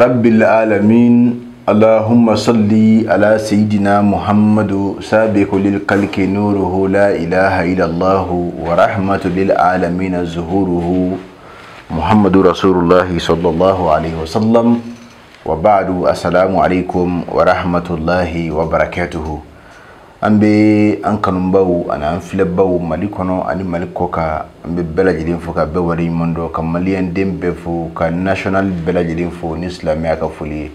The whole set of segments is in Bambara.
رب العالمين اللهم صل على سيدنا محمد سابق للخلق نوره لا إله إلا الله ورحمة للعالمين ظهوره محمد رسول الله صلى الله عليه وسلم وبعد السلام عليكم ورحمة الله وبركاته. An bɛ an kanubaw ani an filɛbaw Mali kɔnɔ ani Mali kɔkan, an bɛ bɛɛ lajɛlen fo ka bɛɛ waleɲuman dɔn, ka maliyɛn den bɛɛ fo, ka national bɛɛ lajɛlen fo ni silamɛya ka foli ye,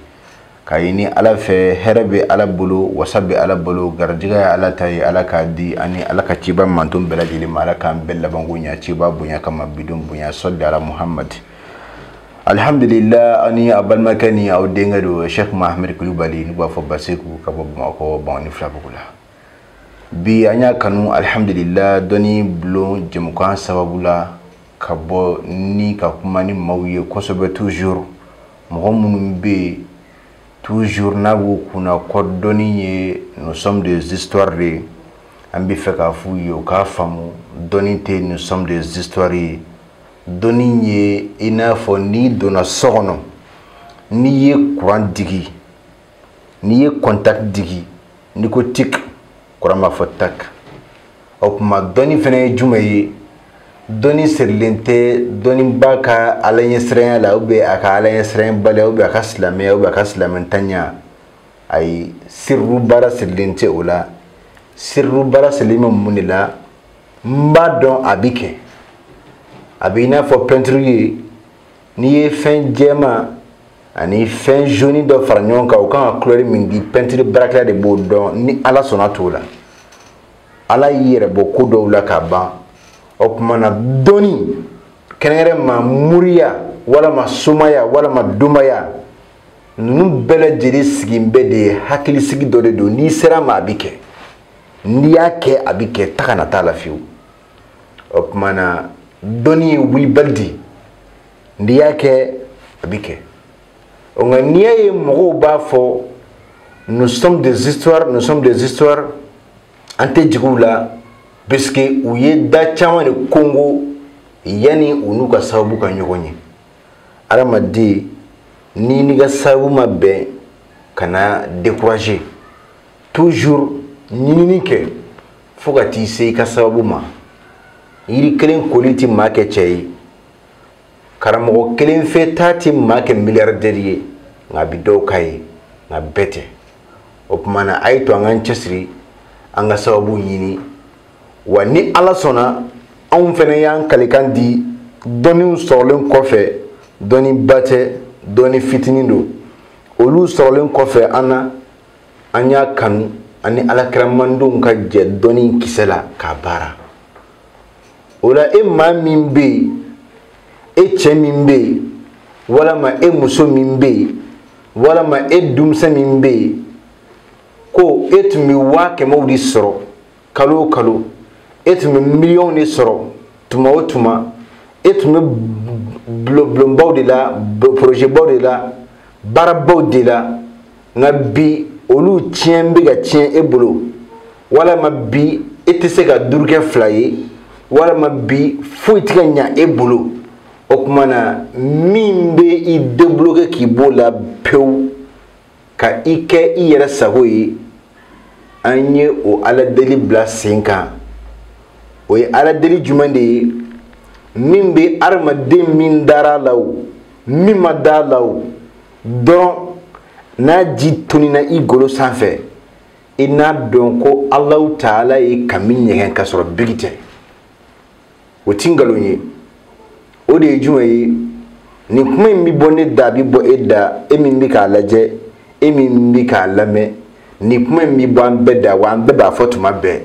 k'a ɲini Ala fɛ hɛrɛ bɛ Ala bolo, wasa bɛ Ala bolo, garijɛgɛ ye Ala ta ye, Ala k'a di ani Ala ka ciba manton bɛɛ lajɛlen ma, Ala k'an bɛɛ labanko ɲɛ ciba bonya kama bidon bonya sɔli ala Muhammad. Alhamdulillah, ani a balimakɛ ni aw denkɛ don Cheikh Mahammed Kulubali, n'u b'a fɔ Baseku ka bɔ Bamakɔ Bangani Filabugu la. Bi an y'a kanu alhamdulillah dɔnni bulon jɛmukan sababu la ka bɔ ni ka kuma ni maaw ye kosɛbɛ, toujours mɔgɔ minnu bɛ yen toujours n'a b'u kunna ko dɔnni ye nous sommes des histoires de, an bɛ fɛ k'a f'u ye u k'a faamu dɔnni tɛ nous sommes des histoires ye. Dɔnni ye i n'a fɔ n'i donna so kɔnɔ, n'i ye courant digi, n'i ye contact digi, n'i ko tic, kuran b'a fɔ tak. O tuma dɔnni fana ye jumɛn ye? Dɔnni sirilen tɛ dɔnniba ka Ala ɲɛsiranya la, ou bien a ka Ala ɲɛsiranyabaliya, ou bien a ka silamɛya, ou bien a ka silamɛntanya. Ayi, siriru baara sirilen tɛ o la. Siriru baara sirilen bɛ mun de la? N b'a dɔn a bɛ kɛ. A bɛ i n'a fɔ pɛntiri ye, n'i ye fɛn jɛman ani fɛn jaune dɔ fara ɲɔgɔn kan, o kan ka couleur min di, pɛntiri baarakɛla de b'o dɔn. Ni Ala sɔnna t'o la, Ala y'i yɛrɛ bɔ ko dɔw la k'a ban. O tuma na dɔnni kɛrɛnkɛrɛn ma muriya walama somaya walama domaya, ninnu bɛɛ lajɛlen sigin bɛ de ye hakilisigi dɔ de don. N'i sera ma a bɛ kɛ, n'i y'a kɛ a bɛ kɛ, ta kana t'a la fiyewu. O tuma na dɔnni ye wulibali de ye, n'i y'a kɛ a bɛ kɛ. Nka n'i y'a ye mɔgɔw b'a fɔ nous sommes des histoires, nous sommes des histoires, an tɛ jigin u la, puisque u ye da caman de kongo yanni u n'u ka sababu ka ɲɔgɔn ye. Adamaden n'i n'i ka sababu ma bɛn, kana décourager, toujours ɲinini kɛ fo ka t'i se i ka sababu ma. Yiri kelen koli tɛ maa kɛ cɛ ye, karamɔgɔ kelen fɛ taa tɛ maa kɛ milliardaire ye, nka a bɛ dɔw k'a ye, nka bɛɛ tɛ. O tuma na a ye to an k'an cɛsiri, an ka sababu ɲini. Wa ni Ala sɔnna, anw fana y'an kalikan di dɔnniw sɔrɔlen kɔfɛ, dɔnniba tɛ, dɔnni fitinin don, olu sɔrɔlen kɔfɛ an na, an y'a kanu ani alakiramandenw ka jɛ dɔnni kisɛ la k'a baara. O la e maa min bɛ yen, e cɛ min bɛ yen, walama e muso min bɛ yen, walama e denmisɛn min bɛ yen, ko e tun bɛ 100 000 de sɔrɔ kalo o kalo, e tun bɛ miliyɔnw de sɔrɔ tuma o tuma, e tun bɛ bulonbaw de la, projetbaw de la, baarabaw de la, nka bi olu tiɲɛ bɛ ka tiɲɛ e bolo, walama bi e tɛ se ka 5 kɛ 2 ye, walama bi foyi tɛ ka ɲa e bolo. O tuma na min bɛ i débloquer k'i b'o la pewu ka i kɛ i yɛrɛ sago ye, an ye o Ala deli bila sen kan. O ye Ala deli jumɛn de ye? Min bɛ adamaden min dara la o, min ma da la o, dɔrɔn n'a ji tununna i golo sanfɛ, i n'a dɔn ko Alahu taala ye kami ɲɛgɛn ka sɔrɔ bigi tɛ. O ti nkalon ye. O de ye jumɛn ye? Nin kuma in bɛ bɔ ne da, a bɛ bɔ e da, e min bɛ k'a lajɛ, e min bɛ k'a lamɛn, nin kuma in bɛ bɔ an bɛɛ da, wa an bɛɛ b'a fɔ tuma bɛɛ.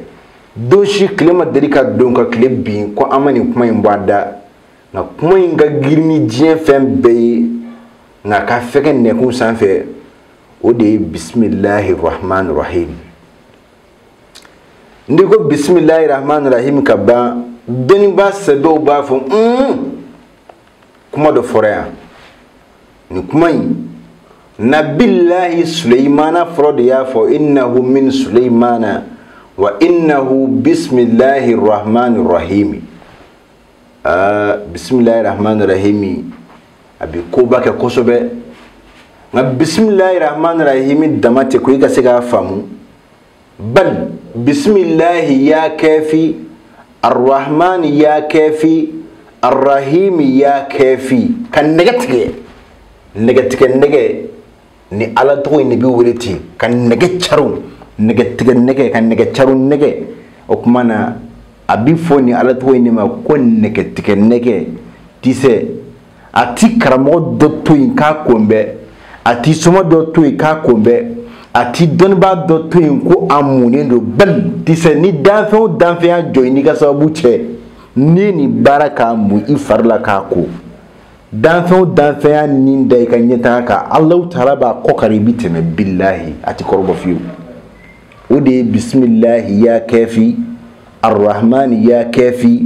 Don si tile ma deli ka don ka tile bin ko an ma nin kuma in bɔ an da. Nka kuma in ka girin ni diɲɛ fɛn bɛɛ ye, nka a ka fɛgɛn nɛkun sanfɛ, o de ye bisimilahi rahman rahim. N'i ko bisimilahi rahman rahim ka ban, dɔnnibaa sɛbɛw b'a fɔ kuma dɔ fɔra yan. Nin kuma in nabilahi Suleimana fɔlɔ de y'a fɔ innahu min Suleimana wa innahu bisimilahi rahmani rahimi. Bisimilahi rahmani rahimi a bɛ koba kɛ kosɛbɛ, nka bisimilahi rahmani rahimi dama tɛ ko i ka se k'a faamu. Bal bisimilahi ya kafi, arrahmani ya kafi, arrahimi ya kafi. Ka nɛgɛ tigɛ, nɛgɛ tigɛ nɛgɛ ni Ala tɔgɔ in de bɛ wele ten, ka nɛgɛ caro, nɛgɛ tigɛ nɛgɛ, ka nɛgɛ caro nɛgɛ. O tuma na a bɛ fɔ ni Ala tɔgɔ in de ma ko nɛgɛ tigɛ nɛgɛ. Tisɛ a ti karamɔgɔ dɔ to yen k'a kunbɛn, a ti soma dɔ to yen k'a kunbɛn, a ti dɔnnibaa dɔ to yen ko a munnen don. Bali tisɛ ni danfɛn o danfɛn y'a jɔ i n'i ka sababu cɛ, n'i ye nin baara k'a mun i fari la k'a ko, danfɛn o danfɛn y'a nin da i ka ɲɛtaga kan, Alahu taala b'a kɔ kari i bi tɛmɛ, bilahi a ti kɔrɔbɔ fiyewu. O de ye bisimilahi ya kafi, arrahmani ya kafi,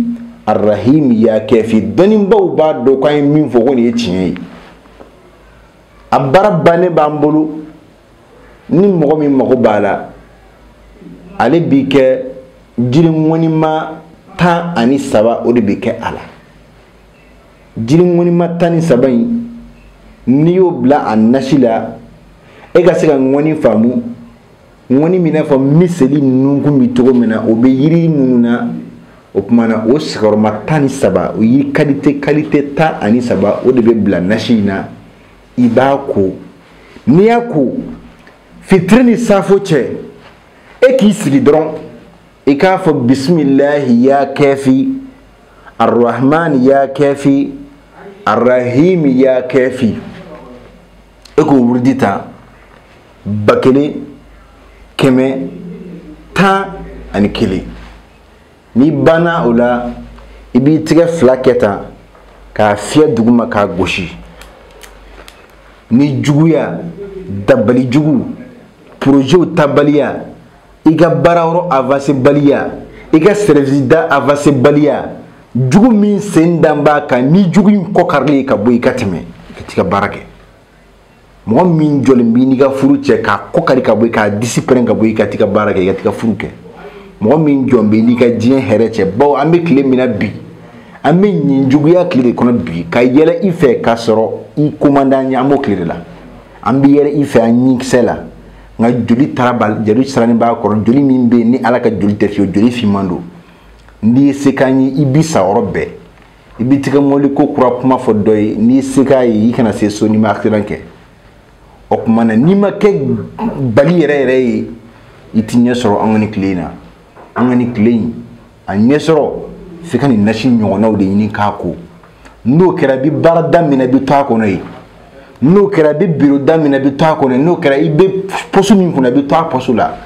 arrahimi ya kafi. Dɔnnibaw b'a dɔn k'an ye min fɔ ko nin ye tiɲɛ ye. A baara bannen b'an bolo, ni mɔgɔ min mago b'a la, ale b'i kɛ jiri ŋɔnima 13, o de bɛ kɛ a la. Jiri ŋɔnima 13 in, n'i y'o bila a nasi la, e ka se ka ŋɔni faamu. Ŋɔni min n'a fɔ miseli nunkun bɛ cogo min na, o bɛ yiri minnu na, o tuma na o sigiyɔrɔma 13, o yiri kalite 13, o de bɛ bila nasi in na. I b'a ko, n'i y'a ko fitiri ni safo cɛ, e k'i sigi dɔrɔn i k'a fɔ bisimilahi ya kafi, arrahmani ya kafi, arrahimi ya kafi. E k'o wurudi ta 1111. N'i banna o la, i b'i tɛgɛ fila kɛ tan k'a fiyɛ duguma k'a gosi. Ni juguya, dabali jugu, projetw tabaliya, i ka baarayɔrɔ avancé baliya, i ka service da avancé baliya, jugu min sen dan b'a kan, ni jugu in kɔ karilen ka bɔ i ka tɛmɛ ka t'i ka baara kɛ. Mɔgɔ min jɔlen b'i n'i ka furu cɛ k'a kɔ kari ka bɔ i k'a disi pɛrɛn ka bɔ i ka t'i ka baara kɛ, i ka t'i ka furu kɛ. Mɔgɔ min jɔn b'i n'i ka diɲɛ hɛrɛ cɛ, bawo an bɛ tile min na bi, an bɛ ɲin juguya tile de kɔnɔ bi, ka yɛlɛ i fɛ k'a sɔrɔ i commandant ye, an b'o tile de la. An bɛ yɛlɛ i fɛ an ɲinkisɛ la, nka joli taara, joli sirannen b'a kɔrɔ, joli min bɛ yen ni Ala ka joli tɛ fiyewu, joli finman don. N'i ye se k'an ye, i b'i sa yɔrɔ bɛɛ, i b'i tigɛ mɔbili ko kura kuma fɔ dɔ ye, n'i ye se k'a ye, i kana se so n'i ma accident kɛ. O tuma na n'i ma kɛ bali yɛrɛ yɛrɛ ye, i ti ɲɛ sɔrɔ an ka nin tile in na. An ka nin tile in a ɲɛ sɔrɔ f'i ka nin nasi ɲɔgɔnnaw de ɲini k'a ko. N'o kɛra, i bɛ baarada min na, i bɛ to a kɔnɔ yen. N'o kɛra, i bɛ biro da min na, i bɛ to a kɔnɔ yen. N'o kɛra, i bɛ poste min kunna, i bɛ to a poste la.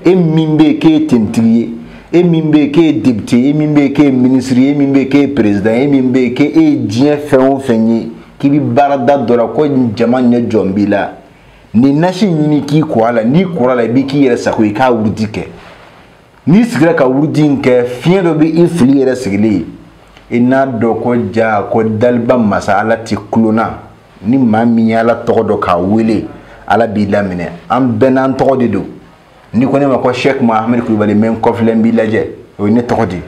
E min bɛ yen k'e ye tenitigi ye, e min bɛ yen k'e ye député ye, e min bɛ yen k'e ye ministre ye, e min bɛ yen k'e ye président ye, e min bɛ yen k'e ye diɲɛ fɛn o fɛn ye, k'i bɛ baarada dɔ la ko jama ɲɛ jɔn b'i la, nin nasi ɲini k'i ko a la. N'i kora la, i b'i k'i yɛrɛ sago ye, k'a wurudi kɛ. N'i sigira ka wurudi in kɛ, fiɲɛ dɔ bɛ i fili yɛrɛ sigilen ye, i n'a dɔn ko ja ko daliba masa Ala ti kulonna. Ni maa min ye Ala tɔgɔ dɔn k'a wele, Ala b'i laminɛ. An bɛɛ n'an tɔgɔ de don. N'i ko ne ma ko Cheikh Mahamadu Kulubali, n bɛ n kɔfilɛ n b'i lajɛ, o ye ne tɔgɔ de ye.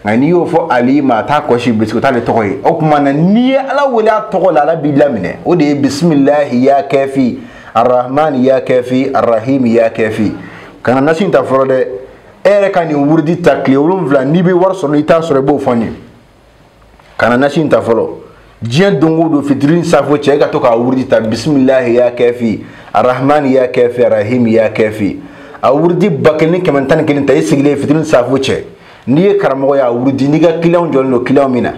Nka n'i y'o fɔ Ali ma, a t'a kɔsi parce que o t'ale tɔgɔ ye. O tuma na n'i ye Ala wele a tɔgɔ la, Ala b'i laminɛ. O de ye bisimilahi ya kafi, arrahmani ya kafi, arrahimi ya kafi. Kana nasi in ta fɔlɔ dɛ, e yɛrɛ ka nin wurudi ta tile 7, n'i bɛ wari sɔrɔ n'i t'a sɔrɔ, i b'o fɔ n ye. Kana nasi in ta fɔlɔ. Diɲɛ don o don fitiri ni safo cɛ, e ka to k'a wurudi ta bisimilahi ya kafi, arrahmani ya kafi, arrahimi ya kafi. A wurudi 1111 ta, i sigilen fitiri ni safo cɛ. N'i ye karamɔgɔ ye, a wurudi, n'i ka client jɔlen don, client min na.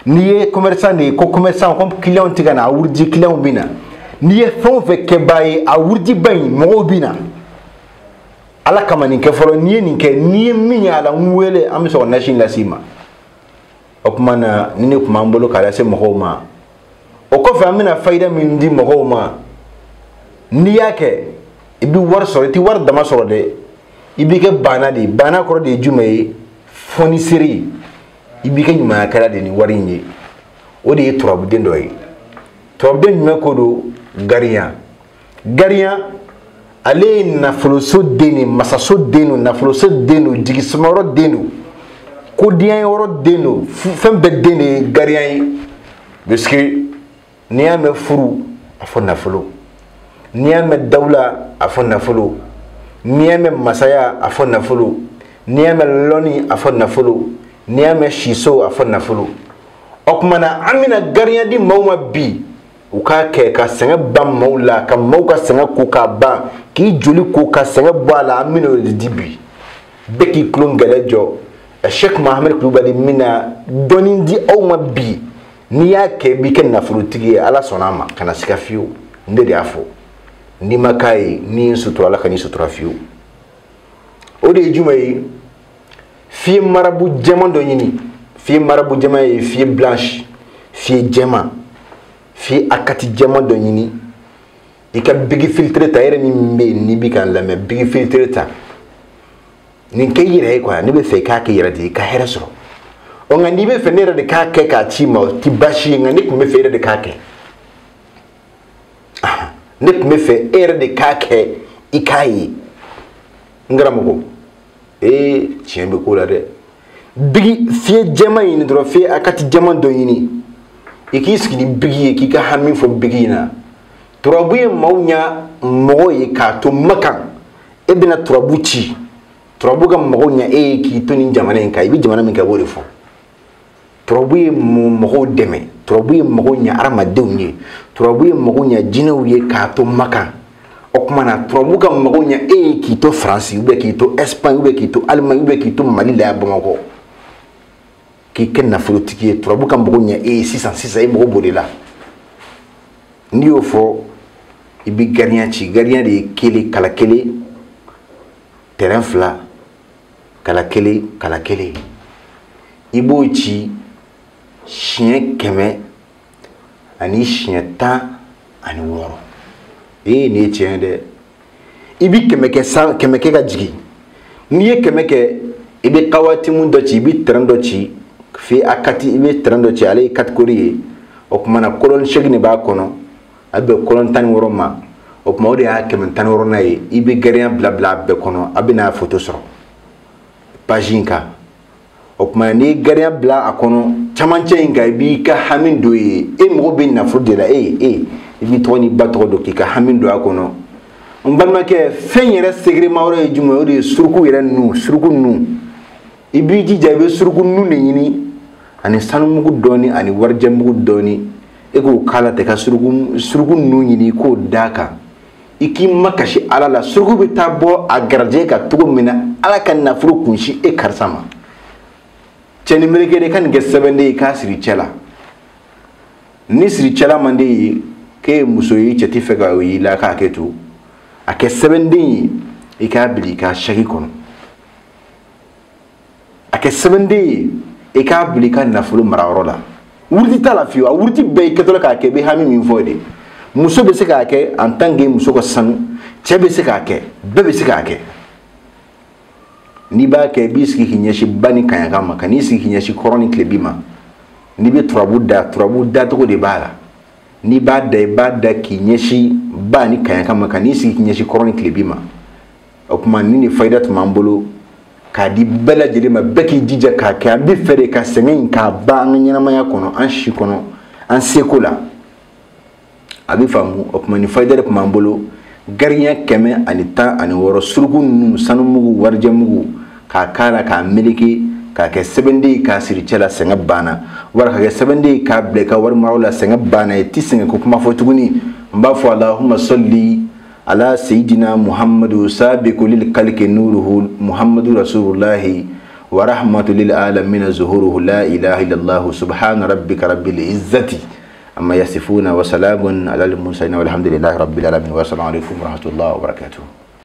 N'i ye commerçant de ye, ko commerçant ko client tɛ ka na, a wurudi, client bɛ na. N'i ye fɛn o fɛn kɛbaa ye, a wurudiba in mɔgɔw bɛ na. Ala kama nin kɛ fɔlɔ. N'i ye nin kɛ, n'i ye min ye a la, n wele, an bɛ sɔrɔ nasi in las'i ma. O tuma na ni ne tun b'an bolo k'a lase mɔgɔw ma. O kɔfɛ, an bɛna fayida min di mɔgɔw ma, n'i y'a kɛ, i bɛ wari sɔrɔ. I tɛ wari dama sɔrɔ dɛ, i b'i kɛ baana de ye. Baana kɔrɔ de ye jumɛn ye? Fɔnisere. I b'i kɛ ɲumanyakɛla de ni wari in ye. O de ye turabuden dɔ ye. Turabuden jumɛn ko don? Gariyan. Gariyan ale ye nafoloso den de, masaso den don, nafoloso den don, jigisamayɔrɔ den don, kodiyanyɔrɔ den don, fɛn bɛɛ den de ye gariyan ye. Parce que n'i y'a mɛn furu, a fɔ nafolo. N'i y'a mɛn dawula, a fɔ nafolo. N'i y'a mɛn masaya, a fɔ nafolo. N'i y'a mɛn lɔnni, a fɔ nafolo. N'i y'a mɛn siso, a fɔ nafolo. O tuma na an bɛna gariyan di maaw ma bi, u k'a kɛ ka sɛgɛn ban maaw la, ka maaw ka sɛgɛn ko k'a ban, k'i joli ko ka sɛgɛn bɔ a la. An bɛna o de di bi. Bɛɛ k'i tulo gɛlɛ jɔ. Cheikh Mohamed Kulubali bɛna dɔnni di aw ma bi. N'i y'a kɛ, i b'i kɛ nafolotigi ye. Ala sɔnna a ma, kana siga fiyewu. Ne de y'a fɔ. N'i ma k'a ye, n'i ye sutura, Ala ka n'i sutura fiyewu. O de ye jumɛn ye? F'i ye marabu jɛman dɔ ɲini. F'i ye marabu jɛman ye, f'i ye blanche, f'i ye jɛman, f'i ye akati jɛman dɔ ɲini. I ka bigi filtre ta, e yɛrɛ min bɛ yen n'i bɛ k'an lamɛn, bigi filtre ta. Nin kɛ i yɛrɛ ye quoi. Ne bɛ fɛ i k'a kɛ i yɛrɛ de ye, i ka hɛrɛ sɔrɔ. Ɔ nka n'i bɛ fɛ ne yɛrɛ de k'a kɛ k'a ci ma, o ti baasi ye. Nka ne tun bɛ fɛ e yɛrɛ de k'a kɛ. Ne tun bɛ fɛ e yɛrɛ de k'a kɛ, i k'a ye. N karamɔgɔ, ee tiɲɛ bɛ ko la dɛ. Bigi fiyɛ jɛman ɲini dɔrɔn, fiyɛ akati jɛman dɔ ɲini. I k'i sigi ni bigi ye, k'i ka hami fɔ bigi in na. Turabu ye maaw ɲa mɔgɔ ye k'a to Makan. E bɛna turabu ci. Turabu ka mɔgɔw ɲa e ye k'i to nin jamana in kan. I bɛ jamana min kan, i b'o de fɔ. Turabu ye mɔgɔw dɛmɛ. Turabu ye mɔgɔw ɲa hadamadenw ye. Turabu ye mɔgɔw ɲa jinɛw ye k'a to Makan. O tuma na turabu ka mɔgɔw ɲa e ye k'i to Faransi, ou bien k'i to Espagne, ou bien k'i to Allemagne, ou bien k'i to Mali la yan Bamakɔ. K'i kɛ nafolotigi ye. Turabu ka mɔgɔw ɲa e ye sisan sisan, e mago b'o de la. N'i y'o fɔ, i bɛ gariyan ci. Gariyan de ye kelen, kala kelen, tɛrɛn fila, kala kelen, kala kelen. I b'o ci siɲɛ 100 ani siɲɛ 16. Ee nin ye tiɲɛ ye dɛ. I bɛ 100 kɛ san, 100 kɛ ka jigin. N'i ye 100 kɛ, i bɛ kawatimu dɔ ci, i bɛ tɛrɛn dɔ ci. F'i akati, i bɛ tɛrɛn dɔ ci, ale ye catégorie ye. O tuma na colonne 8 de b'a kɔnɔ, a bɛ bɛn colonne 16 ma. O tuma o de y'a 116nan ye. I bɛ gariyan bila bila a bɛɛ kɔnɔ, a bɛna photo sɔrɔ page in kan. O tuma n'i ye gariyan bila a kɔnɔ camancɛ in kan, i b'i ka hami don yen. E mago bɛ nafolo de la, e i b'i tɔgɔ n'i ba tɔgɔ don k'i ka hami don a kɔnɔ. N balimakɛ, fɛn yɛrɛ segerema yɔrɔ ye jumɛn ye? O de ye suruku yɛrɛ nu, suruku nu. I b'i jija, i bɛ suruku nu de ɲini ani sanumugu dɔɔni ani warijɛmugu dɔɔni. E k'o k'a la ten, ka suruku nu ɲini, i k'o d'a kan. I k'i makasi Ala la. Suruku bɛ taa bɔ a garijɛgɛ kan cogo min na, Ala ka nafolo kunsi e karisa ma. Cɛ ni meleke de ka nin kɛ sɛbɛnden ye k'a siri cɛ la. Ni siri cɛla man di ye, k'e ye muso ye, cɛ t'i fɛ ka o y'i la, k'a kɛ to. A kɛ sɛbɛnden ye, i k'a bila i ka saki kɔnɔ. A kɛ sɛbɛnden ye, i k'a bila i ka nafolo marayɔrɔ la. Wuruti t'a la fiyewu. A wuruti bɛɛ i kɛtɔ la k'a kɛ, i bɛ hami min fɔ de. Muso bɛ se k'a kɛ en tant que muso ka sanu, cɛ bɛ se k'a kɛ, bɛɛ bɛ se k'a kɛ. N'i b'a kɛ, i b'i sigi k'i ɲɛsin ba ni kaɲakan ma, ka n'i sigi k'i ɲɛsin kɔrɔn ni tilebin ma. N'i bɛ turabu da, turabu dacogo de b'a la. N'i b'a da, i b'a da k'i ɲɛsin ba ni kaɲakan ma, ka n'i sigi k'i ɲɛsin kɔrɔn ni tilebin ma. O tuma ni nin fayida tun b'an bolo k'a di bɛɛ lajɛlen ma, bɛɛ k'i jija k'a kɛ. An bɛ fɛ de ka sɛgɛn in k'a ban an ka ɲɛnamaya kɔnɔ, an si kɔnɔ, an seko la. A bɛ faamu. O tuma nin fayida de tun b'an bolo. Gariyan 116, suruku ninnu, sanumugu, warijɛmugu, k'a k'a la, k'a meleke, k'a kɛ sɛbɛnden ye, k'a siri cɛ la, sɛgɛn banna. Wari k'a kɛ sɛbɛnden ye, k'a bila i ka wari maraw la, sɛgɛn banna. I ti sɛgɛn ko kuma fɔ tuguni. N b'a fɔ Alahuma sɔli ala seyidina Muhammadu sabiqu lil kaliki nuruhu Muhammadu rasulullahi wa rahmatu lil alamina zuhuruhu la ilaha illallah subhana rabbika rabbil izzati amma yasifuna wa salamun ala al mursalin walhamdulillahi rabbil alamin wa assalamu alaikum wa rahmatullahi wa barakatuh.